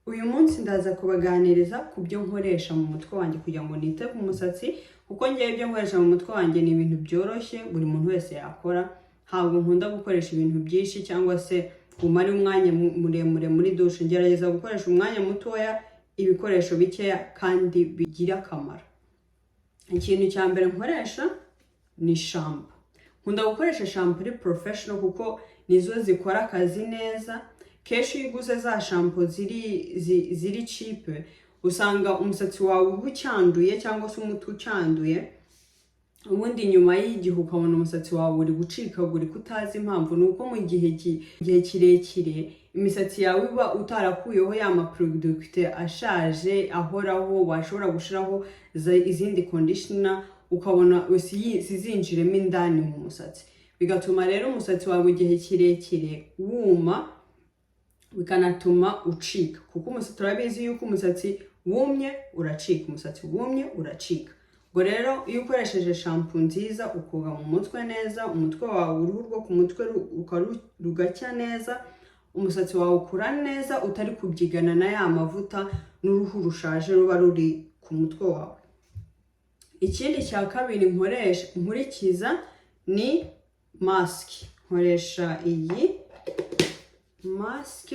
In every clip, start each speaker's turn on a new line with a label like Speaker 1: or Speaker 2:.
Speaker 1: Uyu munsi ndaza kubaganiriza ku byo nkoresha mu mutwe wanjye kugira ngo nite ku musatsi, kuko ngewe ibyo nkoresha mu mutwe wanjye ni ibintu byoroshye buri muntu wese yakora. Ntabwo nkunda gukoresha ibintu byinshi cyangwa se umare umwanya muremure muri dushe. Ngerageza gukoresha umwanya mutoya, ibikoresho bikeya kandi bigira akamaro. Ikintu cya mbere nkoresha ni shampoo. Nkunda gukoresha shampoo iri professional kuko nizo zikora akazi neza. Kenshi iyo uguze za shampoo ziri cheap, usanga umusatsi wawe uba ucyanduye cyangwa se umutwe ucyanduye, ubundi nyuma y'igihe ukabona umusatsi wawe uri gucikagurika utazi impamvu. Ni uko mu gihe kirekire imisatsi yawe iba utarakuyeho ya ma produits ashaje ahoraho, washobora gushiraho izindi conditioner ukabona zizinjiremo indani mu musatsi, bigatuma rero umusatsi wawe igihe kirekire wuma, bikanatuma ucika, kuko umusatsi, turabizi yuko umusatsi wumye uracika, umusatsi wumye uracika. Ubwo rero iyo ukoresheje shampoo nziza, ukoga mu mutwe neza, umutwe wawe, uruhu rwo ku mutwe rugacya neza, umusatsi wawe ukura neza utari kubyigana na ya mavuta n'uruhu rushaje ruba ruri ku mutwe wawe. Ikindi cya kabiri nkoresha, nkurikiza, ni mask. Nkoresha iyi mask,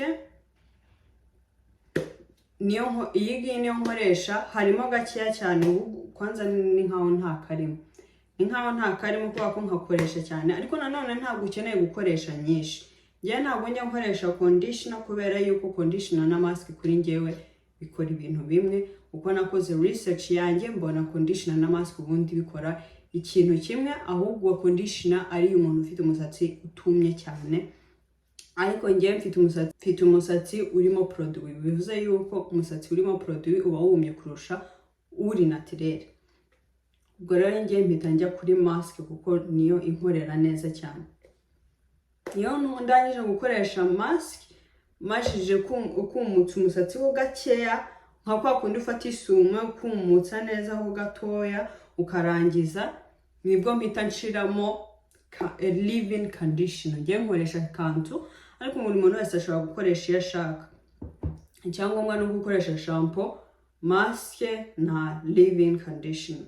Speaker 1: niyo iyi ngiyi niyo nkoresha. Harimo gakeya cyane ubu, kwanza ni nkaho nta karimo, ni nkaho nta karimo kubera ko nkakoresha cyane. Ariko nanone ntabwo ukeneye gukoresha nyinshi. Njyewe ntabwo njya nkoresha conditioner kubera yuko conditioner na mask kuri njyewe bikora ibintu bimwe, kuko nakoze research yanjye mbona conditioner na mask ubundi bikora ikintu kimwe, ahubwo conditioner ari umuntu ufite umusatsi utumye cyane. Ariko njyewe mfite umusatsi urimo produit, bivuze yuko umusatsi urimo produit uba wumye kurusha uri naturel. Ubwo rero njyewe mpita njya kuri mask kuko niyo inkorera neza cyane. Iyo ndangije gukoresha mask, majije kumutsa umusatsi ho gakeya, nka kwa kundi ufata isume ukumutsa neza ho gatoya ukarangiza, nibwo mpita nshiramo leave-in conditioner. Ngiye nkoresha Cantu, ariko buri muntu wese ashobora gukoresha iyo ashaka. Icyangombwa ni ugukoresha shampoo, mask na leave-in conditioner,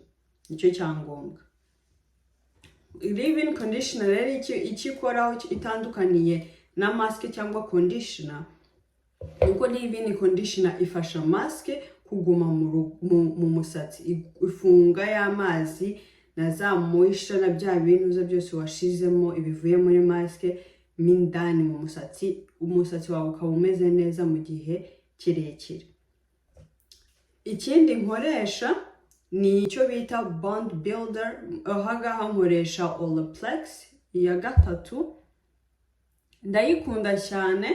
Speaker 1: nicyo cyangombwa. Leave-in conditioner rero icyo ikoraho itandukaniye na mask cyangwa conditioner nuko leave-in conditioner ifasha mask kuguma mu musatsi, ifunga y'amazi na za moisture na bya bintu byose washizemo ibivuye muri mask mo indani mu musatsi, umusatsi wawe ukaba umeze neza mu gihe kirekire. Ikindi nkoresha ni icyo bita bond builder. Ahangaha nkoresha Olaplex iya gatatu, ndayikunda cyane,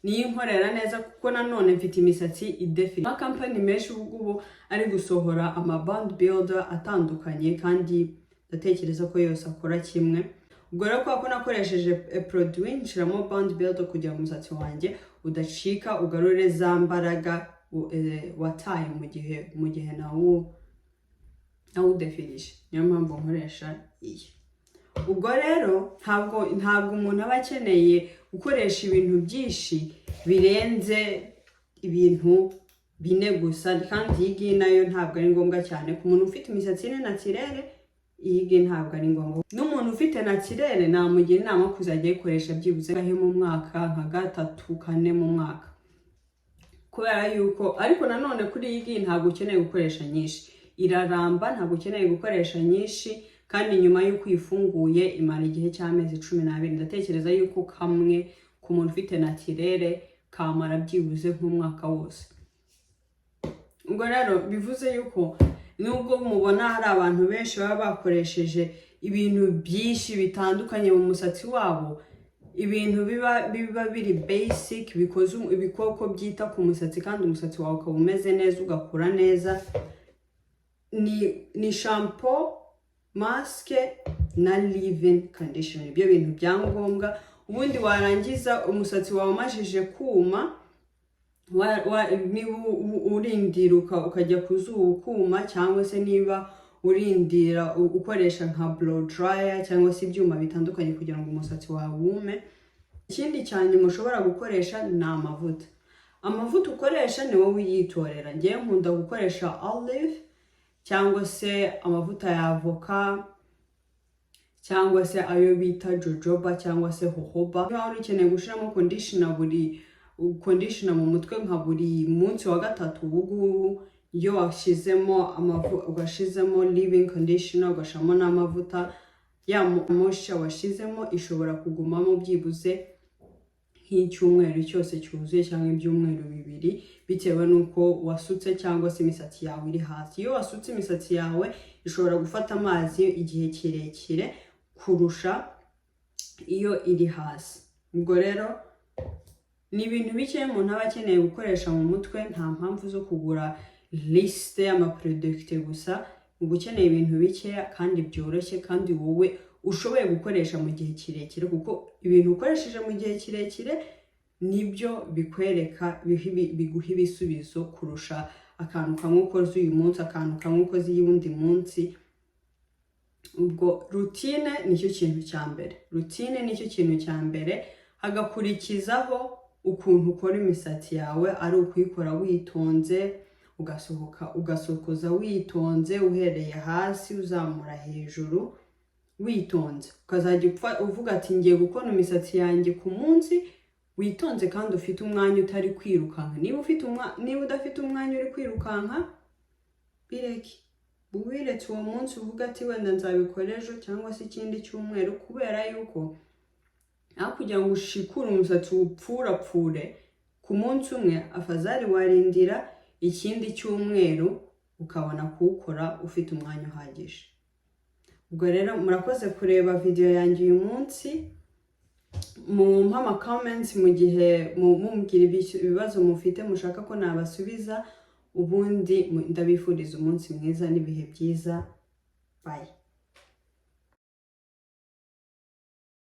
Speaker 1: niyo inkorera neza kuko nanone mfite imisatsi idefirije. Amakampani menshi ubu ngubu ari gusohora ama bond builder atandukanye, kandi ndatekereza ko yose akora kimwe. Ubwo rero kubera ko nakoresheje produit, nshiramo bond builder kugira ngo umusatsi wanjye udacika, ugarure za mbaraga wataye mu gihe nawudefirije. Niyo mpamvu nkoresha iyi. Ubwo rero ntabwo umuntu aba akeneye gukoresha ibintu byinshi birenze ibintu bine gusa. Kandi iyi ngiyi nayo ntabwo ari ngombwa cyane ku muntu ufite imisatsi iri naturelle, iyi ngiyi ntabwo ari ngombwa. N'umuntu ufite naturelle namugira inama yo kuzajya ayikoresha byibuze gahe mu mwaka, nka gatatu, kane mu mwaka, kubera yuko, ariko nanone kuri iyi ngiyi ntabwo ukeneye gukoresha nyinshi, iraramba, ntabwo ukeneye gukoresha nyinshi. Kandi nyuma y'uko uyifunguye imara igihe cy'amezi 12. Ndatekereza yuko kamwe ku muntu ufite naturelle kamara byibuze nk'umwaka wose. Ubwo rero bivuze yuko nubwo mubona hari abantu benshi baba bakoresheje ibintu byinshi bitandukanye mu musatsi wabo, ibintu biba biri basic, bikoze ibikoko byita ku musatsi kandi umusatsi wawe ukaba umeze neza, ugakura neza, ni shampoo, mask na leave-in conditioner, ibyo bintu byangombwa. Ubundi warangiza, umusatsi wawe umajije kuma, niba urindira ukajya ku zuba ukuma, cyangwa se niba urindira ukoresha nka blow dryer cyangwa se ibyuma bitandukanye kugira ngo umusatsi wawe wume. Ikindi cya nyuma ushobora gukoresha ni amavuta. Amavuta ukoresha ni wowe uyitorera. Ngewe nkunda gukoresha olive cyangwa se amavuta ya avoka cyangwa se ayo bita jojoba cyangwa se jojoba. Niba wari ukeneye gushyiramo conditioner, buri conditioner mu mutwe nka buri munsi wa gatatu, ubu ngubu iyo washyizemo ugashizemo leave-in conditioner, ugashyiramo n'amavuta, ya moisture washizemo ishobora kugumamo byibuze nk'icyumweru cyose cyuzuye cyangwa ibyumweru 2, bitewe n'uko wasutse cyangwa se imisatsi yawe iri hasi. Iyo wasutse, imisatsi yawe ishobora gufata amazi igihe kirekire kurusha iyo iri hasi. Ubwo rero ni ibintu bike umuntu aba akeneye gukoresha mu mutwe. Nta mpamvu zo kugura liste y'ama produits gusa. Uba ukeneye ibintu bikeya kandi byoroshye kandi wowe ushoboye gukoresha mu gihe kirekire, kuko ibintu ukoresheje mu gihe kirekire nibyo bikwereka, biguha ibisubizo kurusha akantu kamwe ukoze uyu munsi, akantu kamwe ukoze uyundi munsi. Ubwo routine nicyo kintu cya mbere, routine nicyo kintu cya mbere, hagakurikizaho ukuntu ukora imisatsi yawe, ari ukuyikora witonze, ugasohoka, ugasokoza witonze, uhereye hasi uzamura hejuru witonze, ukazajya upfa uvuga ati: "Ngiye gukora imisatsi yanjye ku munsi", witonze kandi ufite umwanya, utari kwirukanka. Niba udafite umwanya, uri kwirukanka, bireke, wiretse uwo munsi, uvuga ati: "Wenda nzabikora ejo cyangwa se ikindi cyumweru", kubera yuko aho kugira ngo ushikure umusatsi wupfurapfure ku munsi umwe, afazari warindira ikindi cyumweru ukabona kuwukora ufite umwanya uhagije. Ubwo rero murakoze kureba video yanjye uyu munsi. Mumpe ama comments mu gihe mumbwira ibibazo mufite mushaka ko nabasubiza. Ubundi ndabifuriza umunsi mwiza n'ibihe byiza. Bye.